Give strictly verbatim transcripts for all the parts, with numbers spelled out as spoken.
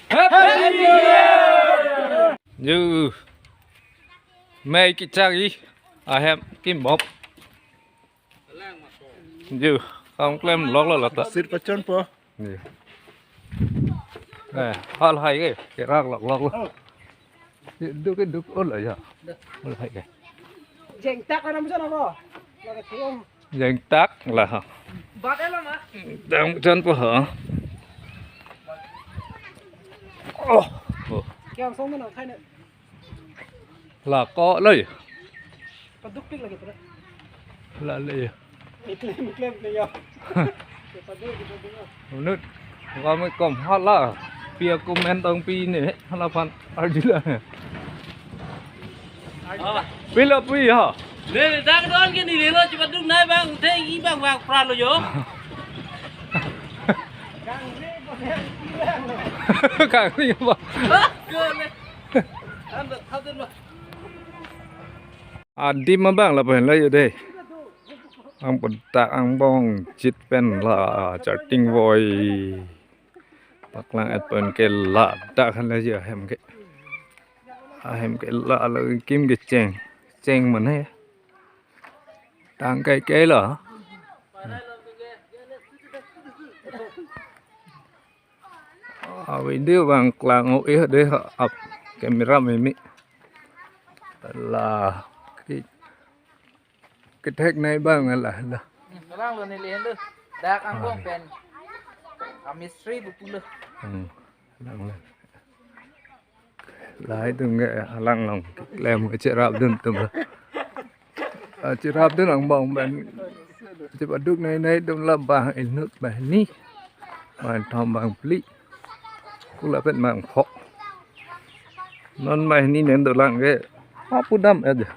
Happy New Year! Ju. Mei kechak-i ahem kimbop. Ju. Kam klem lok lo lata. Sir pachon po. Ju. Eh, hal hai ke, kerak lok lok lo. Duk ke duk ol ya. Ol hai ke. Jengtak aram sana ko. Lagi tuang. Jengtak lah. Bat elo ma. Dang jan po ha. Oh. Oh. Kya song na khai na. La ko loi. Paduk tik lagi pada. La le. Iklem iklem le ya. Paduk paduk. Unut. Kami kom hala. Pia komen tong pi ne. Hala pan arjula. Pilo pui ha. Ne, ne, dak don ke ni le lo, cepat duk nai bang, te i bang bang pra lo yo. Kang ni ba. Hah? Ke le. Anda thaden ba. Adim abang lapen lo yo dei. Ang pedak angbong chit pen la charting voi. Paklang et pen ke ladak han le yo hem ke. Ahem ke la lo kim kecheng. Cheng mane. Tang kai kai lo. A video bang klang o eh dei ap camera mimi. La ke kethek nai bang la la. Lang lo ne le lo. Dak angbong pen. A mistri bu pulo. Hmm. Lang lo. Lahai atum ke alang along keklem kecherap dun atum. Ah, cherap dun angbong pen. Cepat duk nai nai atum la bang inut bang ni. Bang thom bang phli. Kula pen bang phok. Non bang ni nen dolang ke. Apa dam aja.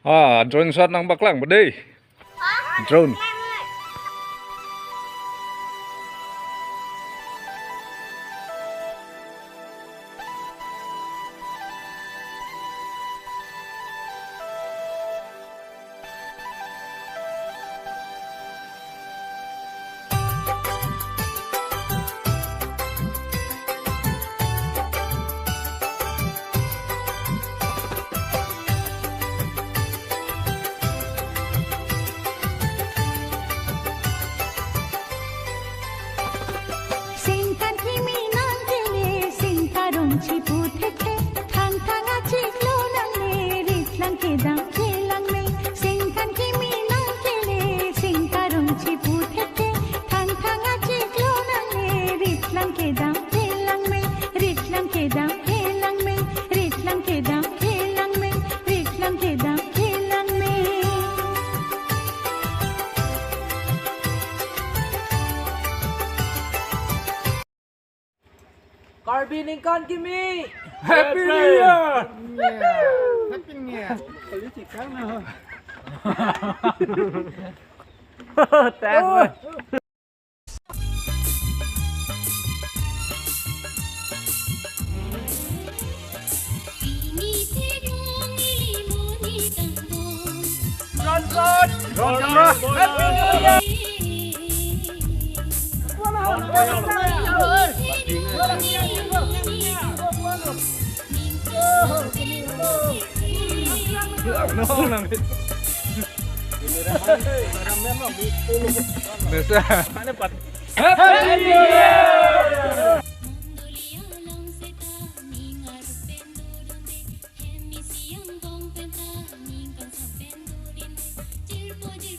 Ah, drone shot nangpaklang ba dei. Drone. Singkan kimi nangkele, singkarong chipu thekhe, thangthang achiklo nangne, ritlang kedam kelang me. Singkan kimi nangkele, singkarong chipu thekhe, thangthang achiklo nangne, ritlang kedam kelang me, ritlang kedam kelang me, ritlang kedam kelang me, ritlang kedam kelang me. Karbi ningkan kimi. Happy New Year. Happy New Year. Thank you. Happy New Year!